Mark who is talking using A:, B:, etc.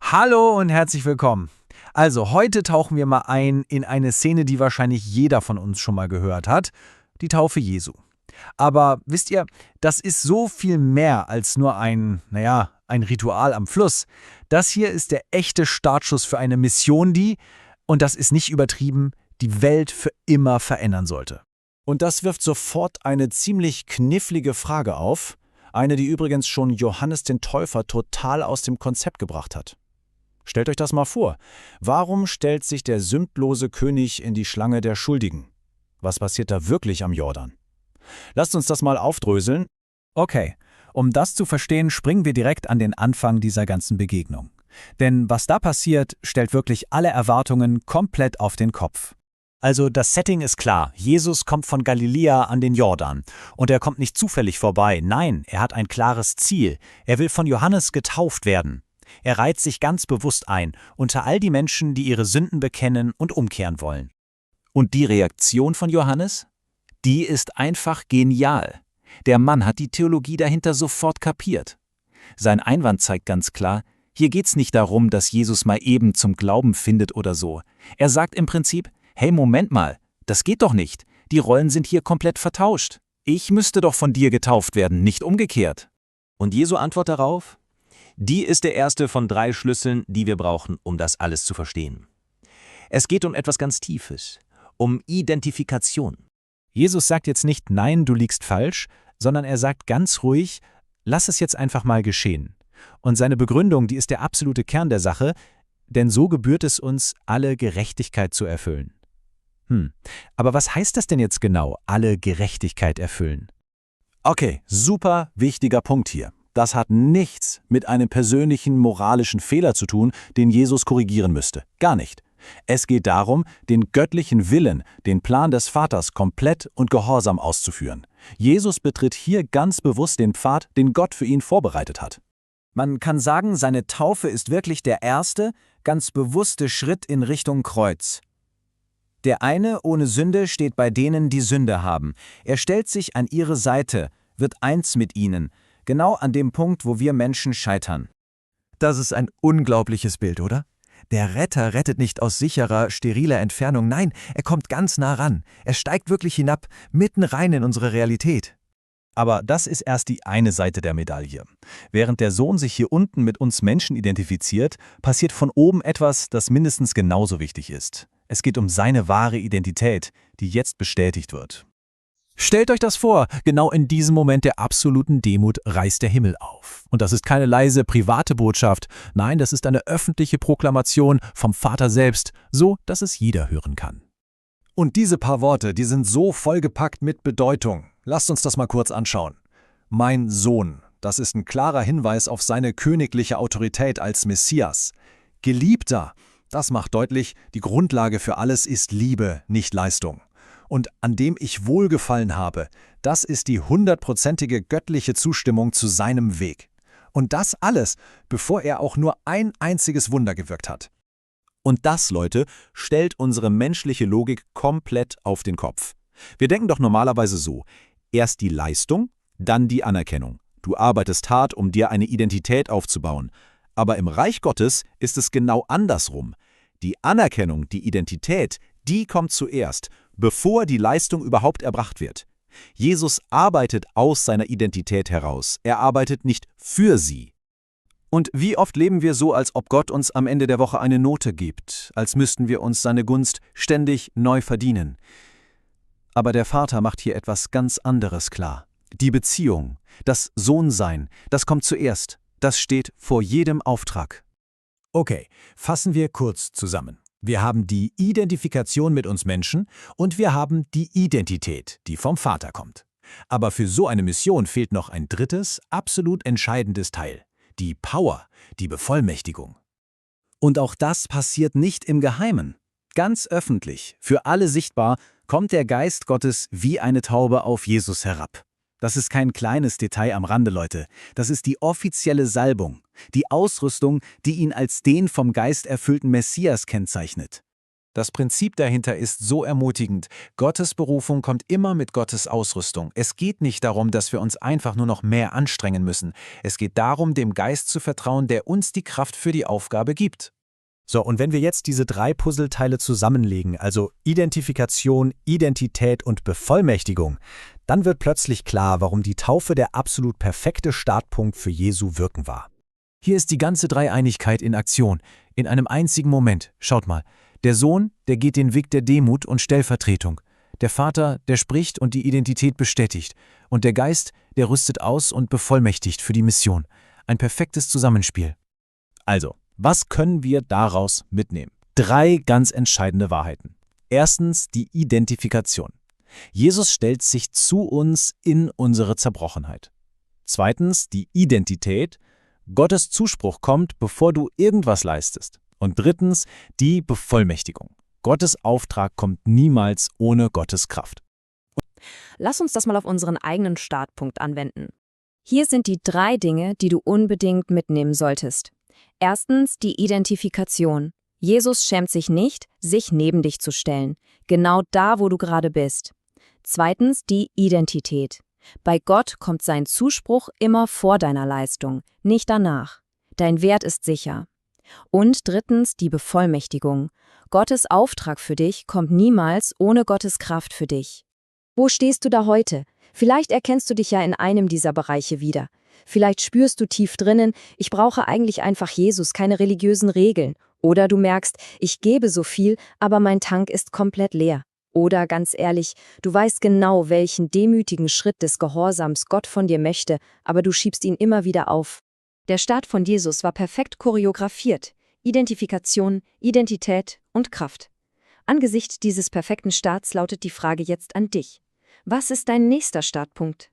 A: Hallo und herzlich willkommen. Also, heute tauchen wir mal ein in eine Szene, die wahrscheinlich jeder von uns schon mal gehört hat, die Taufe Jesu. Aber wisst ihr, das ist so viel mehr als nur ein Ritual am Fluss. Das hier ist der echte Startschuss für eine Mission, die, und das ist nicht übertrieben, die Welt für immer verändern sollte.
B: Und das wirft sofort eine ziemlich knifflige Frage auf, eine, die übrigens schon Johannes den Täufer total aus dem Konzept gebracht hat. Stellt euch das mal vor. Warum stellt sich der sündlose König in die Schlange der Schuldigen? Was passiert da wirklich am Jordan? Lasst uns das mal aufdröseln.
C: Okay, um das zu verstehen, springen wir direkt an den Anfang dieser ganzen Begegnung. Denn was da passiert, stellt wirklich alle Erwartungen komplett auf den Kopf.
B: Also das Setting ist klar. Jesus kommt von Galiläa an den Jordan. Und er kommt nicht zufällig vorbei. Nein, er hat ein klares Ziel. Er will von Johannes getauft werden. Er reiht sich ganz bewusst ein, unter all die Menschen, die ihre Sünden bekennen und umkehren wollen. Und die Reaktion von Johannes? Die ist einfach genial. Der Mann hat die Theologie dahinter sofort kapiert. Sein Einwand zeigt ganz klar, hier geht's nicht darum, dass Jesus mal eben zum Glauben findet oder so. Er sagt im Prinzip, hey, Moment mal, das geht doch nicht. Die Rollen sind hier komplett vertauscht. Ich müsste doch von dir getauft werden, nicht umgekehrt. Und Jesu Antwort darauf? Die ist der erste von 3 Schlüsseln, die wir brauchen, um das alles zu verstehen. Es geht um etwas ganz Tiefes, um Identifikation.
C: Jesus sagt jetzt nicht, nein, du liegst falsch, sondern er sagt ganz ruhig, lass es jetzt einfach mal geschehen. Und seine Begründung, die ist der absolute Kern der Sache, denn so gebührt es uns, alle Gerechtigkeit zu erfüllen. Aber was heißt das denn jetzt genau, alle Gerechtigkeit erfüllen?
B: Okay, super wichtiger Punkt hier. Das hat nichts mit einem persönlichen moralischen Fehler zu tun, den Jesus korrigieren müsste. Gar nicht. Es geht darum, den göttlichen Willen, den Plan des Vaters komplett und gehorsam auszuführen. Jesus betritt hier ganz bewusst den Pfad, den Gott für ihn vorbereitet hat.
A: Man kann sagen, seine Taufe ist wirklich der erste, ganz bewusste Schritt in Richtung Kreuz. Der eine ohne Sünde steht bei denen, die Sünde haben. Er stellt sich an ihre Seite, wird eins mit ihnen, genau an dem Punkt, wo wir Menschen scheitern.
D: Das ist ein unglaubliches Bild, oder? Der Retter rettet nicht aus sicherer, steriler Entfernung, nein, er kommt ganz nah ran. Er steigt wirklich hinab, mitten rein in unsere Realität.
C: Aber das ist erst die eine Seite der Medaille. Während der Sohn sich hier unten mit uns Menschen identifiziert, passiert von oben etwas, das mindestens genauso wichtig ist. Es geht um seine wahre Identität, die jetzt bestätigt wird. Stellt euch das vor, genau in diesem Moment der absoluten Demut reißt der Himmel auf. Und das ist keine leise, private Botschaft, nein, das ist eine öffentliche Proklamation vom Vater selbst, so dass es jeder hören kann.
B: Und diese paar Worte, die sind so vollgepackt mit Bedeutung. Lasst uns das mal kurz anschauen. Mein Sohn, das ist ein klarer Hinweis auf seine königliche Autorität als Messias. Geliebter, das macht deutlich, die Grundlage für alles ist Liebe, nicht Leistung. Und an dem ich Wohlgefallen habe, das ist die 100%ige göttliche Zustimmung zu seinem Weg. Und das alles, bevor er auch nur ein einziges Wunder gewirkt hat. Und das, Leute, stellt unsere menschliche Logik komplett auf den Kopf. Wir denken doch normalerweise so, erst die Leistung, dann die Anerkennung. Du arbeitest hart, um dir eine Identität aufzubauen. Aber im Reich Gottes ist es genau andersrum. Die Anerkennung, die Identität, die kommt zuerst, bevor die Leistung überhaupt erbracht wird. Jesus arbeitet aus seiner Identität heraus. Er arbeitet nicht für sie. Und wie oft leben wir so, als ob Gott uns am Ende der Woche eine Note gibt, als müssten wir uns seine Gunst ständig neu verdienen. Aber der Vater macht hier etwas ganz anderes klar. Die Beziehung, das Sohnsein, das kommt zuerst. Das steht vor jedem Auftrag.
E: Okay, fassen wir kurz zusammen. Wir haben die Identifikation mit uns Menschen und wir haben die Identität, die vom Vater kommt. Aber für so eine Mission fehlt noch ein drittes, absolut entscheidendes Teil. Die Power, die Bevollmächtigung.
A: Und auch das passiert nicht im Geheimen. Ganz öffentlich, für alle sichtbar, kommt der Geist Gottes wie eine Taube auf Jesus herab. Das ist kein kleines Detail am Rande, Leute. Das ist die offizielle Salbung, die Ausrüstung, die ihn als den vom Geist erfüllten Messias kennzeichnet.
C: Das Prinzip dahinter ist so ermutigend. Gottes Berufung kommt immer mit Gottes Ausrüstung. Es geht nicht darum, dass wir uns einfach nur noch mehr anstrengen müssen. Es geht darum, dem Geist zu vertrauen, der uns die Kraft für die Aufgabe gibt.
E: So, und wenn wir jetzt diese 3 Puzzleteile zusammenlegen, also Identifikation, Identität und Bevollmächtigung, dann wird plötzlich klar, warum die Taufe der absolut perfekte Startpunkt für Jesu Wirken war.
C: Hier ist die ganze Dreieinigkeit in Aktion, in einem einzigen Moment. Schaut mal, der Sohn, der geht den Weg der Demut und Stellvertretung. Der Vater, der spricht und die Identität bestätigt. Und der Geist, der rüstet aus und bevollmächtigt für die Mission. Ein perfektes Zusammenspiel.
E: Also, was können wir daraus mitnehmen? 3 ganz entscheidende Wahrheiten. Erstens die Identifikation. Jesus stellt sich zu uns in unsere Zerbrochenheit. Zweitens die Identität. Gottes Zuspruch kommt, bevor du irgendwas leistest. Und drittens die Bevollmächtigung. Gottes Auftrag kommt niemals ohne Gottes Kraft.
F: Lass uns das mal auf unseren eigenen Startpunkt anwenden. Hier sind die 3 Dinge, die du unbedingt mitnehmen solltest. Erstens die Identifikation. Jesus schämt sich nicht, sich neben dich zu stellen, genau da, wo du gerade bist. Zweitens die Identität. Bei Gott kommt sein Zuspruch immer vor deiner Leistung, nicht danach. Dein Wert ist sicher. Und drittens die Bevollmächtigung. Gottes Auftrag für dich kommt niemals ohne Gottes Kraft für dich. Wo stehst du da heute? Vielleicht erkennst du dich ja in einem dieser Bereiche wieder. Vielleicht spürst du tief drinnen, ich brauche eigentlich einfach Jesus, keine religiösen Regeln. Oder du merkst, ich gebe so viel, aber mein Tank ist komplett leer. Oder ganz ehrlich, du weißt genau, welchen demütigen Schritt des Gehorsams Gott von dir möchte, aber du schiebst ihn immer wieder auf. Der Start von Jesus war perfekt choreografiert. Identifikation, Identität und Kraft. Angesichts dieses perfekten Starts lautet die Frage jetzt an dich. Was ist dein nächster Startpunkt?